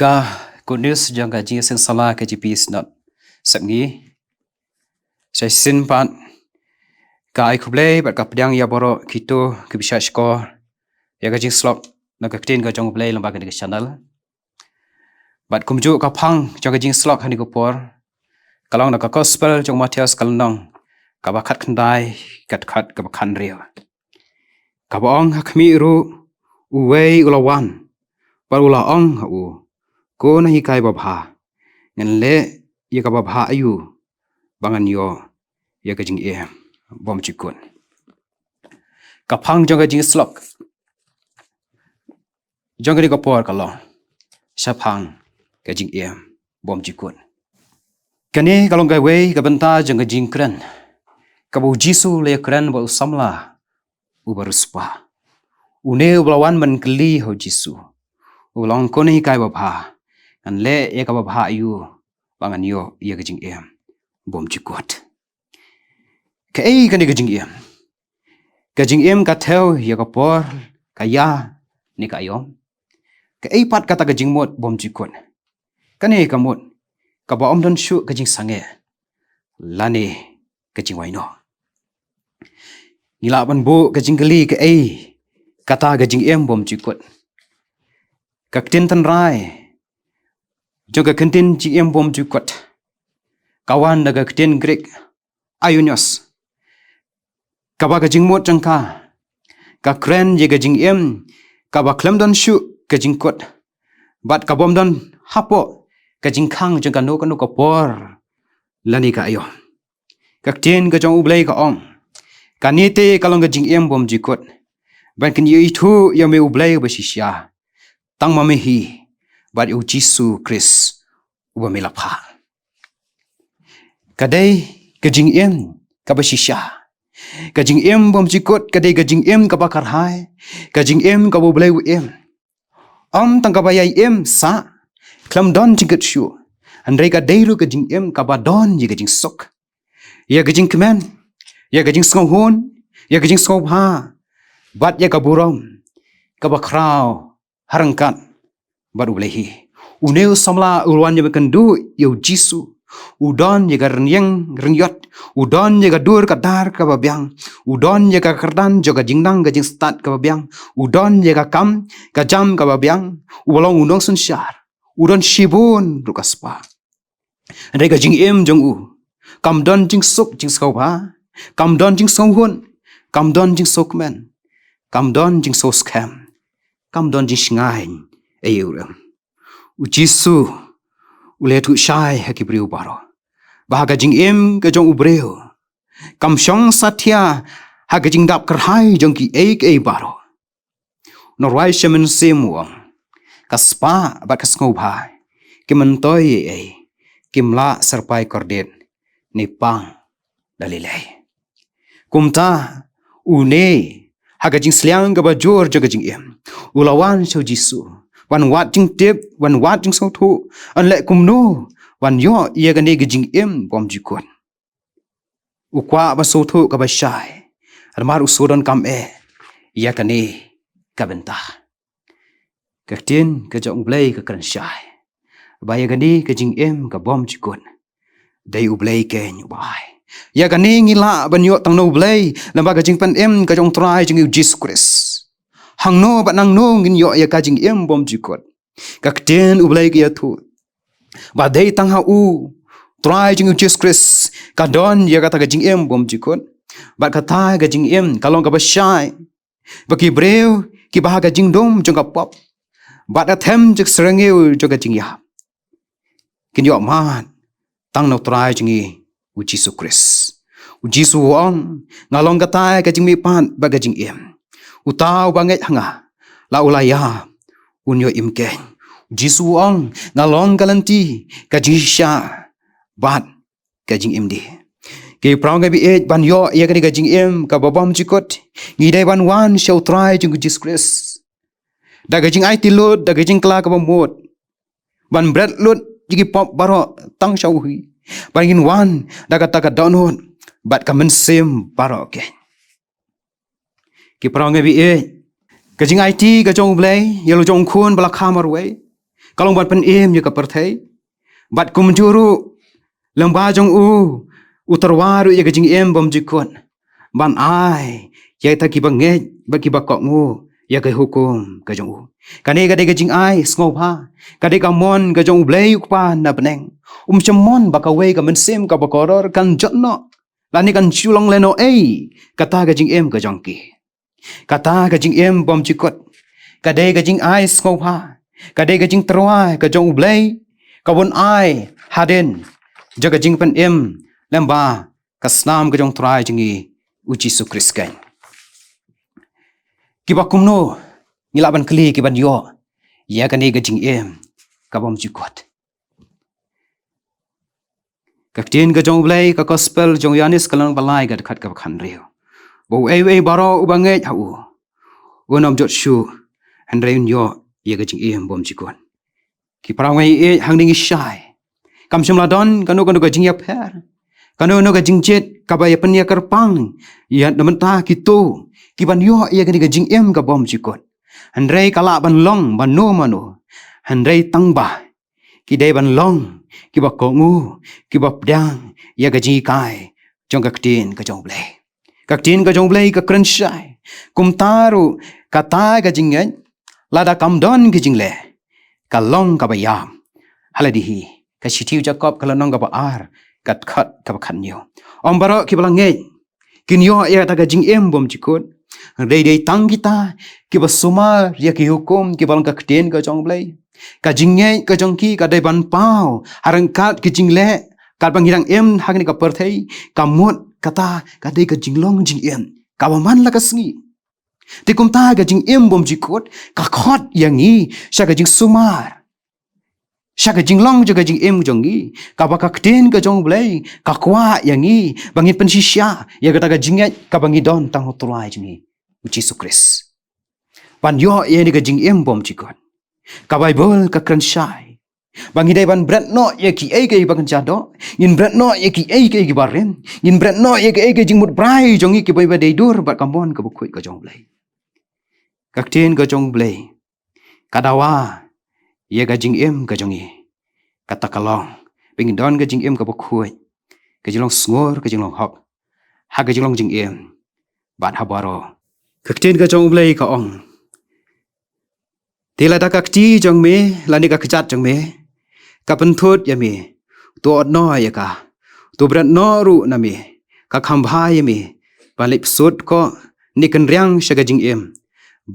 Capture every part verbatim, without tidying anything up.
Ka Good News jong ka Jingïaseng Sala K J P Synod Sepngi. Sa shisien pat ka ai khublei bad ka pdiang ïa baroh kito kiba shah shkor ïa ka jingsyllok na ka ktien ka jong U Blei lyngba kane ka channel. Bad kumjuh ka phang jong ka jingsyllok ha kane ka por ka long na ka Gospel jong u Mathaios ka lynnong kaba khatkhyndai, ka dkhot kaba khathynriew. Kaba ong ha khmih ruh, uwei u la wan bad u la ong ha u, Ko Nonghikai babha, ngan leh ïa kaba bha aïu ba ngan ïoh ïa ka jingim bymjukut? Ka phang jong ka jingsyllok jong kane ka por ka long shaphang ka jingim bymjukut. Kane ka long kawei ka bynta jong ka jingkren kaba U Jisu u la ïakren bad u samla uba riewspah. Une uba la wan ban kylli ha U Jisu, u la ong, Ko Nonghikai babha, ngan leh ïa kaba bha aïu ba ngan ïoh ïa ka jingim bymjukut? Kaei kane ka jingim? Ka jingim ka thew ïa ka por, ka ïa ne ka aïom? Kaei pat kata ka jingmut bymjukut? Kane ka mut kaba ym don shuh ka jingsangeh lane ka jingwai noh. Ngi lah ban buh ka jingkylli, kaei kata ka jingim bymjukut? Ka ktien tynrai jong ka ktien jingim bymjukut ka wan na ka ktien Greek aionios, kaba ka jingmut jong ka ka kren ïa ka jingim kaba khlem don shuh ka jingkut bad ka bym don hapoh ka jingkhang jong kano kano ka por lane ka aïom. Ka ktien ka jong U Blei ka ong, kane te ka long ka jingim bymjukut, ban kin ïohi thuh ïa me U Blei uba shisha, tang ma me hi, bad ïa U Jisu Khrist uba me la phah. Ka dei ka jingim kaba shisha. Ka jingim bymjukut ka dei ka jingim kaba kyrhai, ka jingim kaba U Blei u im. Ym tang kaba ïai im sah khlem don jingkit shuh, hynrei ka dei ruh ka jingim kaba don ïa ka jingsuk, ïa ka jingkmen, ïa ka jingsngewhun, ïa ka jingsngewbha bad ïa ka burom kaba khraw ha ryngkat bad U Blei hi. Une u samla u la wan ïa ban kynduh ïa U Jisu. U don ïa ka rynïeng rynïot, u don ïa ka dur ka dar kaba biang, u don ïa ka kyrdan jong ka jingnang ka jingstad kaba biang, u don ïa ka kam ka jam kaba biang, u long u nongsynshar, u don shibun ruh ka spah. Hynrei ka jingim jong u kam don jingsuk jingsngewbha, kam don jingsngewhun, kam don jingsngewkmen, kam don jingsngewskhem, kam don jingshngaiñ ei ei ruh. U Jisu u la ïathuh shai ha ki briew baroh ba ha ka jingim ka jong u briew kam shong satia ha ka jingdap kyrhai jong kiei kiei baroh. Nongrai sha mynsiem u ong, ka spah bad ka sngewbha kim myntoi ei ei, kim lah syrpai kordit ne pang da lei lei. Kumta une ha ka jingsliang kaba jur jong ka jingim u la wan sha U Jisu, wan wad jingtip, wan wad jingsngewthuh, yn leh kumno ban ïoh ïa kane ka jingim bymjukut. U kwah ban sngewthuh kaba shai, namar u sngewdonkam eh ïa kane ka bynta. Ka ktien ka jong U Blei ka kren shai ba ïa kane ka jingim ka bymjukut dei U Blei keiñ uba ai. Ïa kane ngi lah ban ïoh tang na U Blei lyngba ka jingpynim ka jong U Trai jong ngi U Jisu Khrist. Hangno bad nangno ngin ïoh ïa ka jingim bymjukut? Ka ktien U Blei ka ïathuh ba dei tang ha U Trai jong ngi U Jisu Khrist ka don ïa kata ka jingim bymjukut. Bad kata ka jingim ka long kaba shai ba ki briew kiba ha ka jingdum jong ka pop bad ka them jong ka syrngiew jong ka jingïap kin ïoh mad tang na U Trai jong ngi U Jisu Khrist. U Jisu u ong, nga long kata ka jingmihpat bad ka jingim. Uta uba ngeit ha nga, la u la ïap, un ïoh im keiñ. U Jisu u ong, nga long ka lynti, ka jingshisha bad ka jingim dih. Ki para bangeit, ban ïoh ïa kane ka jingim kaba bymjukut, ngi dei ban wan sha U Trai jong ngi U Jisu Khrist da ka jingaiti lut, da ka jingkylla kaba mut, ban bret lut ïa ki pop baroh tang sha u hi, ban ngin wan da kata ka dohnud bad ka mynsiem baroh keiñ. Ki para bangeit, ka jingaiti ka jong U Blei ïa la u jong u khun ba la kha marwei ka long ban pynim ïa ka pyrthei. Bad kumjuh ruh, lyngba jong u, u tyrwa ruh ïa ka jingim bymjukut ban ai ïa kita kiba ngeit bad kiba kohnguh ïa ka hukum ka jong u. Kane ka dei ka jingai sngewbha, ka dei ka mon ka jong U Blei U Kpa na bneng. Um shym mon ba kawei ka mynsiem kaba kordor kan jot noh lane kan shu long lehnohei kata ka jingim ka jong ki. Kata ka jingim bymjukut ka dei ka jingai sngewbha, ka dei ka jingtyrwa ka jong U Blei, ka bun ai hadien jong ka jingpynim lyngba ka snam ka jong U Trai jong ngi U Jisu Khrist. Kiba kumno ngi lah ban kylli, kiban ïoh ïa kane ka jingim ka bymjukut? Ka ktien ka jong U Blei, ka gospel jong u Ïoannis ka lynnong ba lai ka dkhot kaba khathynriew, ba uei uei baroh uba ngeit ha u un ym jot shuh, hynrei un ïoh ïa ka jingim bymjukut. Ki para ngi ïeit, hangne ngi shai, kam shym la don kano kano ka jingïapher, kano kano ka jingjied kaba ïa pynïakyrpang ïa na bynta kito kiban ïoh ïa kane ka jingim ka bymjukut. Hynrei ka lah ban long mano mano, hynrei tang ba ki dei ban long kiba kohnguh, kiba pdiang ïa ka jinghikai jong ka ktien ka jong U Blei. Ka ktien ka jong U Blei ka kren shai, kumta ruh kata ka jingngeit, lada kam don ka jingleh, ka long kaba ïap. Ha lade hi, ka shithi u Jakob ka lynnong kaba ar, ka dkhot kaba khathynñiew, ong baroh kiba la ngeit kin ïoh ïa kata ka jingim bymjukut. Dei dei tang kita kiba sumar ïa ki hukum kiba long ka ktien ka jong U Blei. Ka jingngeit ka jong ki ka dei ban paw ha ryngkat ki jingleh, katba ngi dang im ha kane ka pyrthei. Ka mut kata ka dei ka jinglong jingim kaba man la ka sngi. Te kumta ka jingim bymjukut ka khot ïa ngi sha ka jingsumar, sha ka jinglong jong ka jingim jong ngi, kaba ka ktien ka jong U Blei ka kwah ïa ngi ba ngin pynshisha ïa kata ka jingngeit kaba ngi don tang ha U Trai jong ngi U Jisu Khrist, ban ïoh ïa kane ka jingim bymjukut. Ka Baibl ka kren shai ba ngi dei ban bret noh ïa kiei kiei ba kynja doh, ngin bret noh ïa kiei kiei kiba rim, ngin bret noh ïa kiei kiei jingmut brai jong ngi kiba dei dur bad ka mon kaba khuid ka jong U Blei. Ka ktien ka jong U Blei ka dawa ïa ka jingim ka jong ngi, kata ka long ba ngin don ka jingim kaba khuid, ka jinglong sngur, ka jinglong hok ha ka jinglong jingim bad ha baroh. Ka ktien ka jong U Blei ka ong, te lada ka kti jong me lane ka kjat jong me ka pynthut ïa me, to ot noh ïa ka, to bret noh ruh na me, ka kham bha ïa me ban leit psut ko ne kynriang sha ka jingim,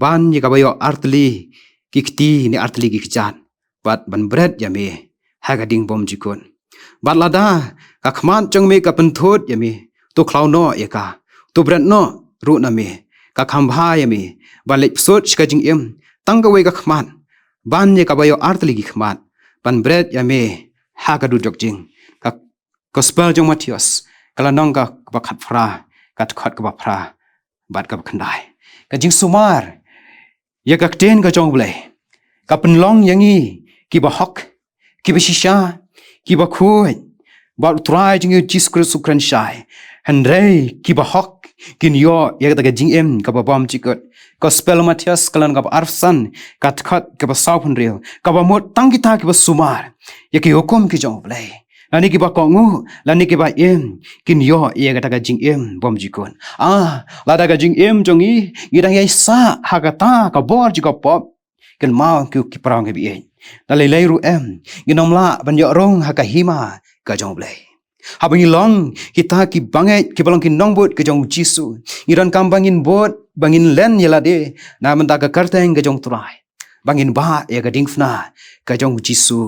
ban ïa kaba ïoh artylli ki kti ne artylli ki kjat, bad ban bret ïa me ha ka ding bymjukut. Bad lada ka khmat jong me ka pynthut ïa me, to khlaw noh ïa ka, to bret noh ruh na me, ka kham bha ïa me ban leit psut sha ka jingim, tang kawei ka khmat, ban ïa kaba ïoh artylli ki khmat, ban bret ïa me ha ka dujok jing. Ka Gospel jong Mathaios ka lynnong kaba khatphra, ka dkhot kaba phra bad kaba khyndai. Ka jingsumar ïa ka ktien ka jong U Blei ka pynlong ïa ngi kiba hok, kiba shisha, kiba khuid bad U Trai jong ngi U Jisu Khrist u kren shai, hynrei kiba hok kin ïoh ïa kata ka jingim kaba bymjukut. Gospel Mathaios ka lynnong kaba arphew san, ka dkhot kaba sawphew hynriew, kaba mut tang kita kiba sumar ïa ki hukum ki jong U Blei, lane kiba kohnguh lane kiba im, kin ïoh ïa kata ka jingim bymjukut. Ah, lada ka jingim jong ngi ngi dang ïai sah ha kata ka bor jong ka pop, kynmaw ko ki para ngi ba ïeit, da lei lei ruh em ngin ym lah ban ïoh rung ha ka hima ka jong U Blei. Haba ngi long kita kiba ngeit, kiba long ki nongbud ka jong U Jisu, ngi donkam ba ngin bud, ba ngin len ïa lade na bynta ka kyrteng ka jong U Trai, ba ngin bah ïa ka diengphna ka jong U Jisu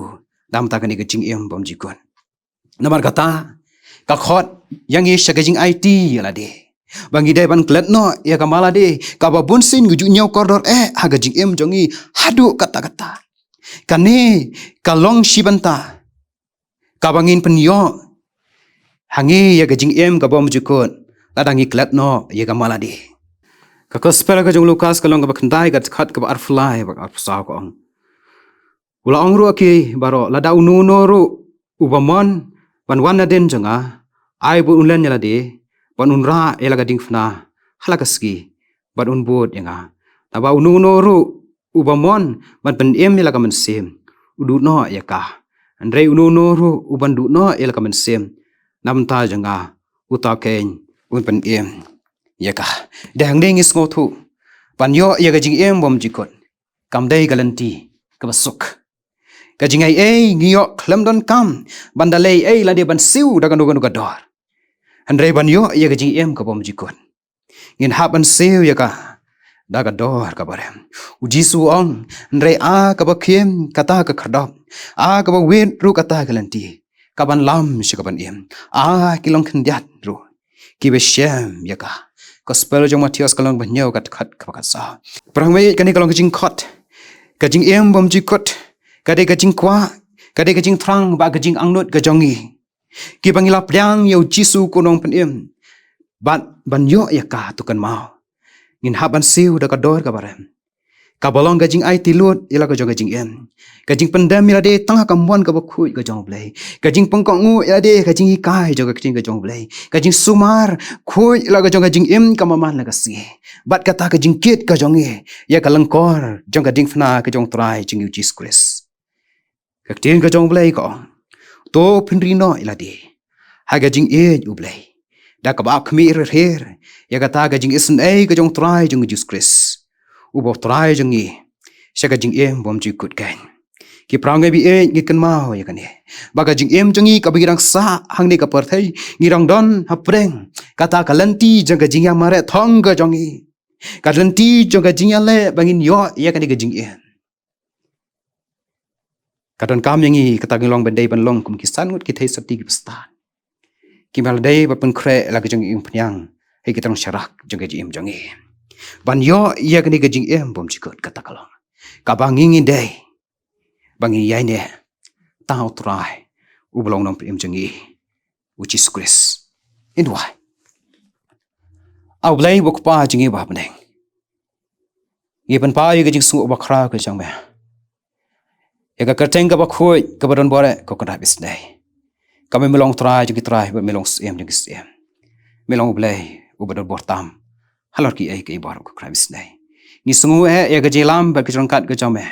na bynta kane ka jingim bymjukut. Namar kata ka khot ïa ngi sha ka jingaiti ïa lade, ba ngi dei ban klet noh ïa ka ma lade kaba bunsien ka ju ñiew kordor eh ha ka jingim jong ngi haduh katta katta. Kane ka long shi bynta kaba ngin pynïoh ha ngi ïa ka jingim ka bymjukut lada ngi klet noh ïa ka ma lade. Ka Gospel ka jong u Lukas ka lynnong kaba khyndai, ka dkhot kaba arphew lai bad arphew saw ka ong, u la ong ruh ïa ki baroh, lada uno uno ruh uba mon ban wan nadien jong nga, ai ba un len ïa lade bad un rah ïa la ka diengphna ha la ka sngi bad un bud ïa nga. Naba uno uno ruh uba mon ban pynim ïa la ka mynsiem, u duh noh ïa ka. Hynrei uno uno ruh uban duh noh ïa la ka mynsiem na bynta jong nga, uta keiñ un pynim ïa ka. Dei hangne ngi sngewthuh ban ïoh ïa ka jingim bymjukut kam dei ka lynti kaba suk. Ka jingaiei ngi ïoh khlem donkam ban da leh ei lane ban siew da kano kano ka dor. Hynrei ban ïoh ïa ka jingim ka bymjukut, ngin hap ban siew ïa ka da ka dor kaba rem. U Jisu u ong, hynrei a kaba khim kata ka khyrdop, a kaba wit ruh kata ka lynti, kaban lam sha kaban im. A ki long khyndiat ruh kiba shem ïa ka. Gospel jong Mathaios ka lynnong ba hynñiew ka dkhot kaba khatsaw. Para bangeit, kane ka long ka jingkhot, ka jingim bymjukut, ka dei ka jingkwah, ka dei ka jingthrang bad ka jingangnud ka jong ngi kiba ngi la pdiang ïa u Jisu kum u nongpynim. Bad ban ïoh ïa ka, to kynmaw, ngin hap ban siew da ka dor kaba rem, kaba long ka jingaiti lut ïa la ka jong ka jingim, ka jingpyndem ïalade tang ha ka mon kaba khuid ka jong U Blei, ka jingpynkohnguh ïalade ha ka jinghikai jong ka ktien ka jong U Blei, ka jingsumar khuid ïa la ka jong ka jingim kaba man la ka sngi. Bad kata ka jingkit ka jong ngi ïa ka lyngkor jong ka diengphna ka jong U Trai jong ngi U Jisu Khrist. Ka ktien ka jong U Blei ka ong, to pynri noh ïalade ha ka jingïeit U Blei, da kaba ap khmih rher ïa kata ka jingisynei ka jong U Trai jong ngi U Jisu Khrist, uba U Trai jong ngi, sha ka jingim bymjukut keiñ. Ki para bangeit ba ïeit, ngi kynmaw ïa kane, ba ka jingim jong ngi kaba ngi dang sah hangne ka pyrthei, ngi dang don hapdeng kata ka lynti jong ka jingïamareh thong ka jong ngi, ka lynti jong ka jingïaleh ba ngin ïoh ïa kane ka jingim. Ka donkam ïa ngi kata ngi long ban dei ban long kum ki san ngut ki theisotti kiba stad, kiba la dei ban pynkhreh la ka jong ngi umphniang ha ki tnat sharak jong ka jingim jong ngi, ban ïoh ïa kane ka jingim bymjukut. Kata ka long kaba ngi ngi dei ba ngi ïaineh tang ha U Trai uba long u nongpynim jong ngi U Jisu Khrist. Ngin duwai. A U Blei uba U Kpa jong ngi uba ha bneng, ngi pynpaw ïa ka jingsngewnguh bakhraw ka jong me ïa ka kyrteng kaba khuid kaba don bor eh, ko Kynrad isynei. Kaba me long Trai jong ki trai bad me long Syiem jong ki syiem. Me long U Blei uba don bor tam halor kiei kiei baroh, ko Kynrad isynei. Ngi sngewnguh eh ïa ka jingïalam bad ka jingryngkat ka jong me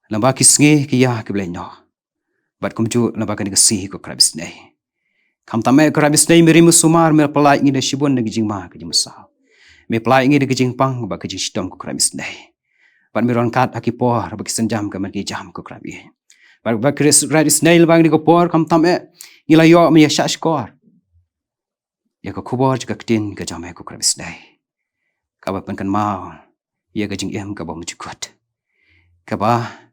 lyngba ki sngi ki ïa kiba leit noh, bad kumjuh lyngba kane ka sngi, ko Kynrad isynei. Khamtam eh, ko Kynrad isynei, me rim me sumar, me la pyllait ngi na shibun na ki jingma ki jingmynsaw. Me pyllait ngi na ki jingpang bad ki jingshitom, ko Kynrad isynei. Bad me ryngkat ha ki por bad ki sienjam ka man ki jam, ko Kynrad isynei. Bad, bad ko Kynrad isynei, lyngba kane ka por khamtam eh ngi la ïoh ban ïa shahshkor ïa ka khubor jong ka ktien ka jong me, ko Kynrad isynei, kaba pynkynmaw ïa ka jingim kaba bymjukut, kaba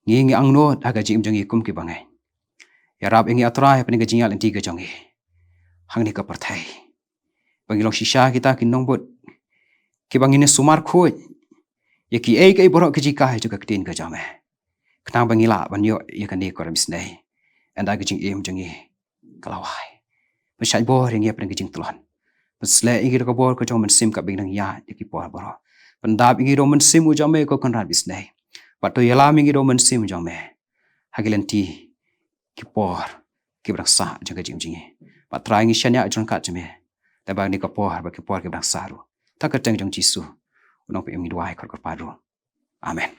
ngi ngi angnud ha ka jingim jong ngi kum ki bangeit. Ïarap ïa ngi, A Trai, hapdeng ka jingïaid lynti ka jong ngi hangne ka pyrthei, ba ngi long shisha kita ki nongbud kiba ngin ïa sumar khuid ïa kiei kiei baroh ki jinghikai jong ka ktien ka jong me, khnang ba ngi lah ban ïoh ïa kane, ko Kynrad isynei, ynda ka jingim jong ngi ka la wai. Pynshait bor ïa ngi hapdeng ka jingtlot. Pynsleh ïa ngi da ka bor ka jong U Mynsiem kaba ngi nang ïaid ïa ki por baroh. Pyndap ïa ngi da U Mynsiem u jong me, ko Kynrad isynei. Bad to ïalam ïa ngi da U Mynsiem u jong me ha ki lynti ki por kiba dang sah jong ka jingim jong ngi. Bad Trai, ngi shaniah jingryngkat jong me lyngba kane ka por bad ki por kiba dang sah ruh. Ha ka kyrteng jong U Jisu u nongpynim ngi duwai, khot kyrpad ruh. Amen.